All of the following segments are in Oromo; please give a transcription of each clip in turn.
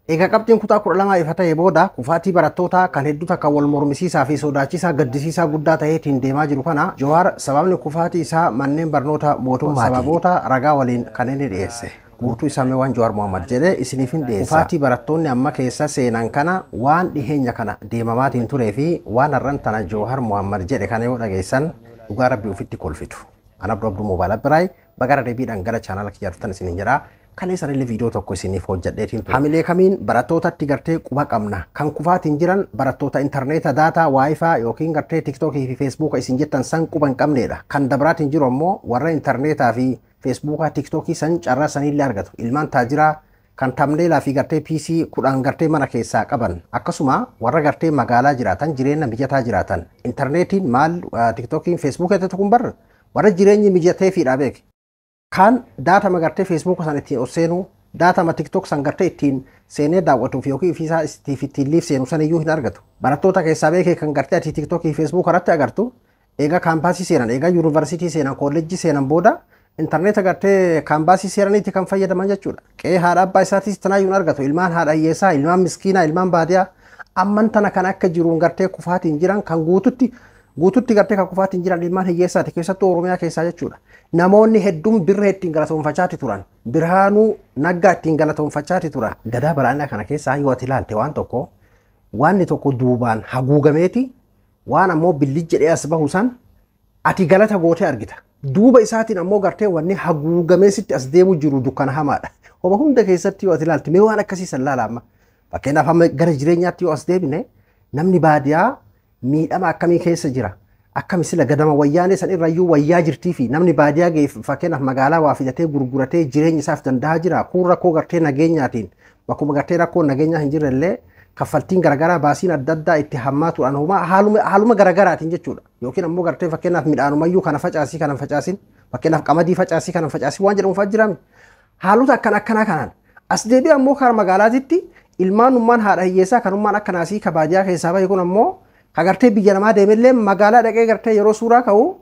Egaa qabxiin kutaa 12 ifa ta'e booda kufaatii barattootaa kan hedduu takka wal mormisiisaa fi sodaachisaa gaddisiisaa guddaa ta'eetiin deemaa jiru kana Jawaar sababni kufaatii isaa manneen barnoota mootummaati. Sababoota ragaa waliin kan inni dhiyeesse. Guutuu isaa mee waan Jawaar Mohaammed jedhee isiniif hin dhiyeessa. Kufaatii barattoonni amma keessa seenan kana waan dhiheenya kana deemamaatiin turee fi waan har'an tana Jawaar Mohaammed jedhe kana yoo dhageessan dhugaa rabbii ofitti kolfitu. Ana Abduu Abduu Moobaayil Abbiraay bagara deebiidhaan gara chaanaala kiyyaa dhuftan isiniin jedha. Kaleessa illee viidiyoo tokko isiniif hojjedheetiin ture. Hamilee kamiin barattootatti gartee quba qabna. Kan kufaatiin jiran barattoota intarneeta daataa waayifaa yookiin gartee tiktookii fi feesbuuka isin jettan san quba hin qabnedha. Kan dabraatiin jiru ammoo warra intarneetaa fi feesbuukaa tiktookii san carraa sanillee argatu. Ilmaan taajiraa kan tamneelaa fi gartee PC 10 gartee mana keessaa qaban akkasuma warra gartee magaalaa jiraatan jireenya mijataa jiraatan intarneetiin maal tiktookiin feesbuuka irratti kun barra warra jireenyi mijateefiidha beek. Kan daatama gartee feesbuuka san ittiin ol seenuu daatama tiktook san gartee ittiin seenee daawwatuuf yookiin ofiisaa ittiin liif seenu san iyyuu hin argatu. Barattoota keessaa beekee kan gartee ati tiktookii feesbuuka irratti agartu egaa kaampaasii seenan egaa yuunivarsiitii seenan kolleejjii seenan booda intarneeta gartee kaampaasii seenaniitti kan fayyadaman jechuudha. Qe'ee haadha abbaa isaatis tanaayyuu hin argatu. Ilmaan haadha hiyyeessaa, ilmaan miskiinaa, ilmaan baadiyaa amman tana kan akka jiruun gartee kufaatiin jiran kan guututti gartee kan kufaatiin jiran ilmaan hiyyeessaati keessattuu Oromiyaa keessaa jechuudha. Namoonni hedduun birree ittiin galatoonfachaati turan. Birhaanuu Naggaa ittiin galatoonfachaati turan. Gadaa baraanaa kana keessaa yoo ati ilaalte waan tokko waanni tokko duubaan haguugameeti waan ammoo billi jedhee as bahu san ati galata gootee argita. Duuba isaatiin ammoo gartee wanni haguugamee sitti as deemu jiru dukkana hamaadha. Homa hunda keessatti yoo ati ilaalte mee waan akkasii san laala amma. Fakkeenyaaf amma gara jireenyaatti yoo as deebine namni baadiyaa miidhama akkamii keessa jira. Akkami sila gadama wayyaanee san irrayyuu wayyaa jirtii fi namni baadiyaa ga'e fakkeenyaaf magaalaa waa fidatee gurguratee jireenya isaaf danda'aa jira. Kun rakkoo gartee nageenyaatiin bakkuma gartee rakkoo nageenyaa hin jirre illee kaffaltiin garagaraa baasiin adda addaa itti hammaatuudhaan homaa haaluma garagaraatiin jechuudha. Yookiin ammoo gartee fakkeenyaaf midhaanumayyuu kana facaasii kana facaasin fakkeenyaaf qamadii facaasii kana facaasin waan jedhamu fa'aa jiraame. Haalota akkan akkanaa kanaan as deebi'ee ammoo karaa magaalaatitti ilmaanummaan haadha hiyyeessaa kanummaan akka naasii ka baadiyaa keessaa bahe kun ammoo ka gartee biyya namaa deemellee magaalaa dhaqee gartee yeroo suuraa ka'u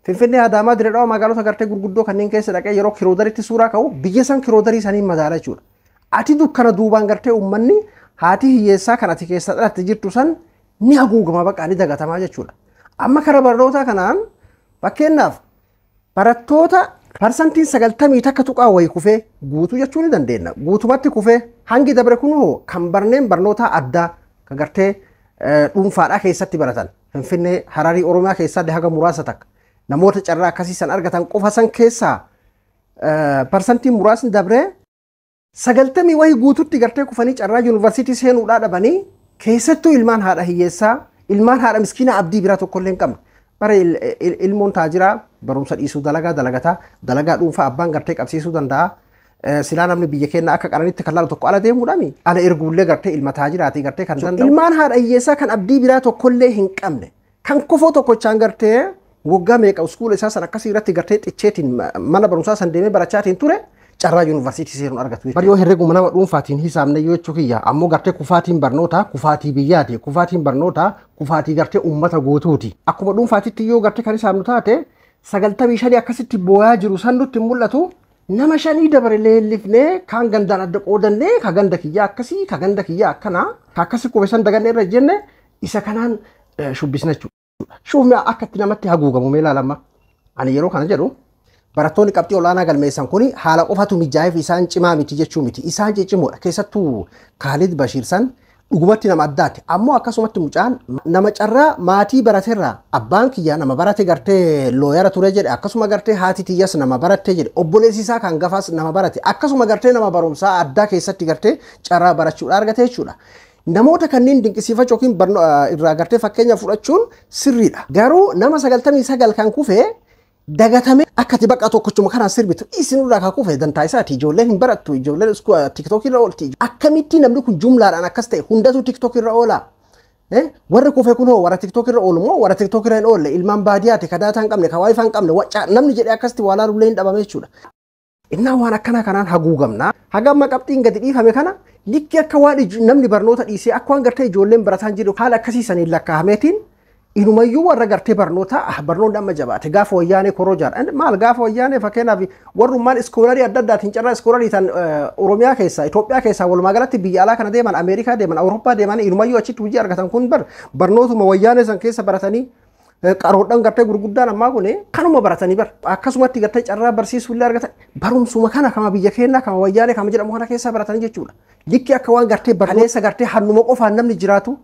Finfinnee Adaamaa Dirree Dhawaa magaalota gartee gurguddoo kanneen keessa dhaqee yeroo kiroodaritti suuraa ka'u biyya san kiroodarii saniin madaala jechuudha. Ati dukkana duubaan gartee uummanni haati hiyyeessaa kan ati keessa dhalatte jirtu san ni haguugama baqa ni dagatamaa jechuudha. Amma karaa barnootaa kanaan fakkeenyaaf barattoota parsantiin 91 tuqaa wayii kufee guutuu jechuu ni dandeenya. Guutumatti kufee hangi dabre kun hoo kan barneen barnootaa addaa kan gartee dhuunfaadhaa keessatti baratan. Finfinnee Hararii Oromiyaa keessaa haga muraasa takka namoota carraa akkasii san argatan qofa san keessaa parsantiin muraasni dabree 90 wayii guututti gartee kufanii carraa yuunivarsiitii seenuudhaa dhabanii keessattuu ilmaan haadha hiyyeessaa ilmaan haadha miskiinaa abdii biraa tokkollee hin qabne. Bara ilmoon taajiraa barumsa dhiisuu dalagaa dalagataa dalagaa dhuunfaa abbaan gartee qabsiisuu danda'a. Silaa namni biyya keenya akka qaranitti kan laalu tokko ala deemuudhaami. Ala erguullee gartee ilma taajiraatii gartee kan danda'u. Ilmaan haadha hiyyeessaa kan abdii biraa tokkollee hin qabne kan kofoo tokkochaan gartee waggaa meeqa uskuula isaa san akkasii irratti gartee xicheetiin mana barumsaa san deemee barachaatiin ture carraa yuunivarsiitii seenuun argatu. Bari yoo herreguma nama dhuunfaatiin hisaabne yoo jechuu kiyya ammoo gartee kufaatiin barnootaa kufaatii biyyaati kufaatiin barnootaa kufaatii gartee uummata guutuuti. Akkuma dhuunfaatitti yoo gartee kan hisaabnu taate 95 akkasitti boo'aa jiru san nutti hin mul'atu. Nama 5 dabare leellifnee kaan gandaan adda qoodannee ka ganda kiyyaa akkasii ka ganda kiyyaa akkanaa ka akkasii qube san dagannee irra jenne isa kanaan shubbisna jechuudha. Shuufni akka itti namatti haguugamu mee ilaalama. Ani yeroo kana jedhu barattoonni qabxii olaanaa galmeessan kuni haala qofatu mijaa'eef isaan cimaa miti jechuu miti. Isaan ciccimoodha. Keessattuu Kaalid Bashiir san dhugumatti nama addaati. Ammoo akkasumatti mucaan nama carraa maatii barateerraa abbaan kiyyaa nama barate gartee looyara ture jedhe akkasuma gartee haati tiyyas nama baratte jedhe obboleessi isaa kan gafaas nama barate akkasuma gartee nama barumsaa addaa keessatti gartee carraa barachuudha argate jechuudha. Namoota kanneen dinqisiifachuu yookiin irraa gartee fakkeenya fudhachuun sirriidha. Garuu nama 99 kan kufee dagatame akka ati bakka tokkochuma kanaan sirbitu isinirraa kan kufe dantaa isaati ijoolleen hin barattu ijoolleen tiktookii irra oolti. Akkamitti namni kun jumlaadhaan akkas ta'e hundatu tiktookii irra oola. Warri kufe kun hoo warra tiktookii irra oolu moo warra tiktookii irra hin oolle ilmaan baadiyyaati ka daataa hin qabne ka waayifaa hin qabne namni jedhee akkasitti waa laalullee hin dhabame jechuudha. Innaa waan akkanaa kanaan haguugamna. Haga amma qabxiin gadi dhiifame kana likki akka waan namni barnoota dhiisee akka waan gartee ijoolleen barataan jiru haala akkasii saniin lakkaa'ameetiin Inumayyuu warra gartee barnootaa barnoonni amma jabaate gaafa wayyaanee korrojaadha. Maal gaafa wayyaanee fakkeenyaaf warrummaan iskoolarii adda addaatiin carraa iskoolarii tan Oromiyaa keessaa Itoophiyaa keessaa walumaa galatti biyya alaa kana deeman Ameerikaa deeman Awurooppaa deeman inumayyuu achitti hojii argatan kun barnootuma wayyaanee san keessa baratanii qaroodhaan gartee gurguddaan ammaa kun kanuma baratanii bar akkasumatti gartee carraa barsiisuu illee argatan barumsuma kana kama biyya keenyaa kama wayyaanee kama jedhamu kana keessa baratanii jechuudha. Likki akka waan gartee barneessa gartee hannuma qofaan namni jiraatu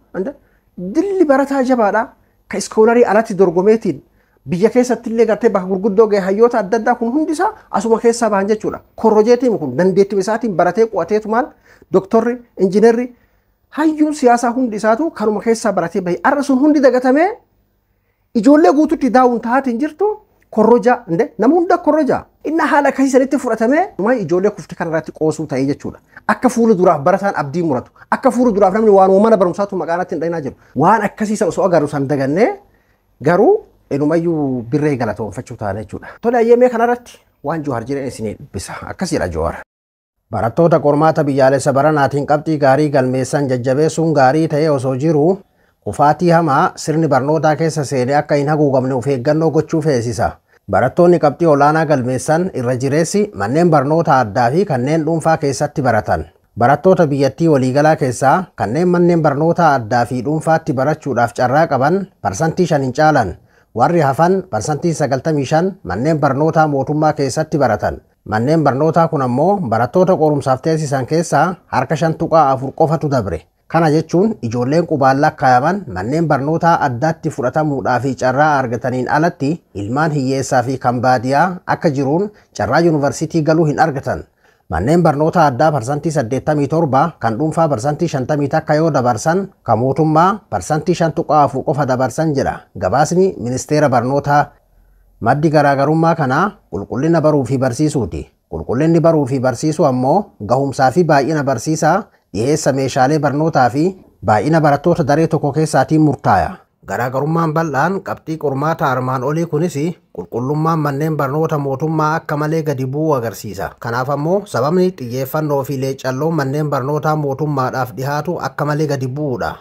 dilli barataa jabaadha. Ka iskoolarii alatti dorgomeetiin biyya keessatti illee gartee bakka gurguddoo ga'e hayyoota adda addaa kun hundisaa asuma keessaa bahan jechuudha. Korrojeetiin kun dandeettii isaatiin baratee qo'ateetumaan doktorri, injiinarri, hayyuun siyaasaa hundi isaatu kanuma keessaa baratee bahe. Har'a sun hundi dagatamee ijoollee guututti daawun taatiin jirtu korrojaa nama hunda korrojaa. Inni haala akkasii sanitti fudhatamee ijoollee kufti kanarratti qoosuu ta'ee jechuudha. Akka fuula duraaf barataan abdii muratu. Akka fuula duraaf namni waan mana barumsaatu maqaanatti hin dhayinaa jiru. Waan akkasii sana osoo agarru san dagannee garuu inumayyuu birree galatoonfachuu taane jechuudha. Tole ayyemee kanarratti waan Johaar jedhan isinii dubbisa. Akkas jedha Johaar. Barattoota qormaata biyyaalessa baranaatiin qabxii gaarii galmeessan jajjabeessuun gaarii ta'ee osoo jiru kufaatii hamaa sirni barnootaa keessa seenee akka hin haguugamne of eeggannoo gochuu feesisa. Barattoonni qabxii olaanaa galmeessan irra jireessi manneen barnoota addaa fi kanneen dhuunfaa keessatti baratan. Barattoota biyyattii waliigalaa keessaa kanneen manneen barnoota addaa fi dhuunfaatti barachuudhaaf carraa qaban 5% hin caalan. Warri hafan 95% manneen barnootaa mootummaa keessatti baratan. Manneen barnootaa kun ammoo barattoota qorumsaaf teessisan keessaa harka 5.4 qofatu dabre. Kana jechuun ijoolleen qubaan lakkaayaman manneen barnootaa addaatti fudhatamuudhaa fi carraa argataniin alatti ilmaan hiyyeessaa fi kan baadiyaa akka jiruun carraa yuunivarsiitii galuu hin argatan. Manneen barnoota addaa 87% kan dhuunfaa 51% yoo dabarsan kan mootummaa 5.4% qofa dabarsan jedha gabaasni ministeera barnootaa. Maddi garaagarummaa kanaa qulqullina baruu fi barsiisuuti. Qulqullinni baruu fi barsiisuu ammoo gahumsaa fi baay'ina barsiisaa dhiyeessa meeshaalee barnootaa fi baay'ina barattoota daree tokko keessaatiin murtaaya. Garaagarummaan bal'aan qabxii qormaata armaan olii kunis qulqullummaan manneen barnoota mootummaa akka malee gadi bu'uu agarsiisa. Kanaaf ammoo sababni xiyyeeffannoo fi leecalloo manneen barnootaa mootummaadhaaf dhihaatu akka malee gadi bu'uudha.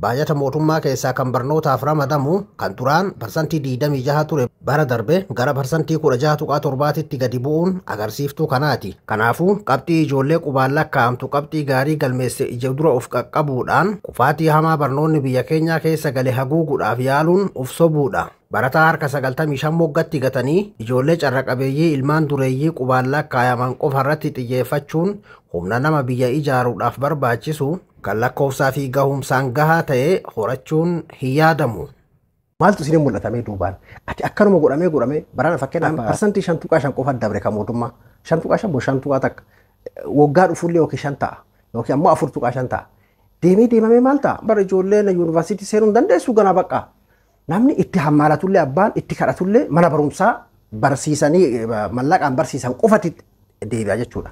Baajata mootummaa keessaa kan barnootaaf ramadamu kan duraan 26% ture bara darbe gara 16.7% gadi bu'uun agarsiiftuu kanaati. Kanaafuu qabxii ijoollee qubaan lakkaa'amtu qabxii gaarii galmeesse ija dura of qaqqabuudhaan kufaatii hamaa barnoonni biyya keenyaa keessa gale haguuguudhaaf yaaluun of sobuudha. Barataa harka 95 moggatti gatanii ijoollee carra qabeeyyii ilmaan dureeyyii qubaan lakkaayaman qofa irratti xiyyeeffachuun humna nama biyya ijaaruudhaaf barbaachisu kan lakkoofsaa fi gahumsaan gahaa ta'e horachuun hin yaadamu. Maaltu isin mul'atamee duubaan? Ati akkanuma godhamee godhamee barana fakkeenyaaf 5.5% qofa dabre kan mootummaa 5.5 moo 5.1 waggaa dhufullee yookiin 5 ta'a yookiin ammoo 4.5 ta'a. Deemee deemamee maal ta'a? Bara ijoolleen yuunivarsiitii seenuu hin dandeessu ganaa baqqaa. Namni itti hammaalatullee abbaan itti kadhatullee mana barumsaa barsiisanii mallaqaan barsiisan qofatti deebi'a jechuudha.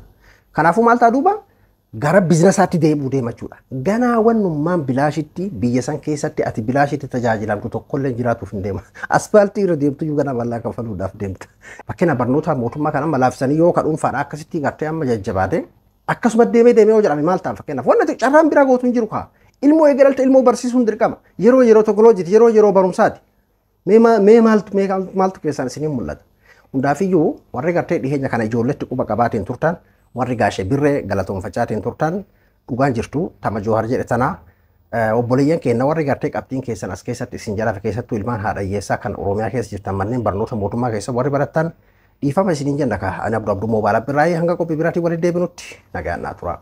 Kanaafuu maal ta'a duuba? Gara biizinasaatti deebi'uu deema jechuudha. Ganaa wannummaan bilaashitti biyya san keessatti ati bilaashitti tajaajilamtu tokkollee jiraatuuf hin deema. Asfaaltii irra deemtu iyyuu ganaa mallaqaa kaffaluudhaaf deemta. Fakkeenya barnoota mootummaa kan amma laafisanii yoo ka dhuunfaadha akkasitti gartee amma jajjabaate akkasuma deemee deemee yoo jedhame maal ta'a fakkeenyaaf wanni carraan biraa gootu hin jiru kaa. Ilmoo eegalte ilmoo barsiisuun dirqama. Yeroo yeroo teknooloojiiti yeroo yeroo barumsaati. Mee maaltu keessaan isiniin mul'ata? Hundaafiyyuu warri gartee dhiheenya kana ijoolletti quba qabaatiin turtan warri gaashee birree galatoonfachaatiin turtan dhugaan jirtu tama Johaar jedhe tanaa obboleeyyan keenya warri gartee qabxiin keessan as keessatti isin jala keessattuu ilmaan haadha hiyyeessaa kan Oromiyaa keessa jirtan manneen barnoota mootummaa keessa warri barattan dhiifama isiniin jenna kaa ani Abduu Abduu Moobaala Birraayee hanga qophii biraatiin walitti deebinutti nagaan naa tura.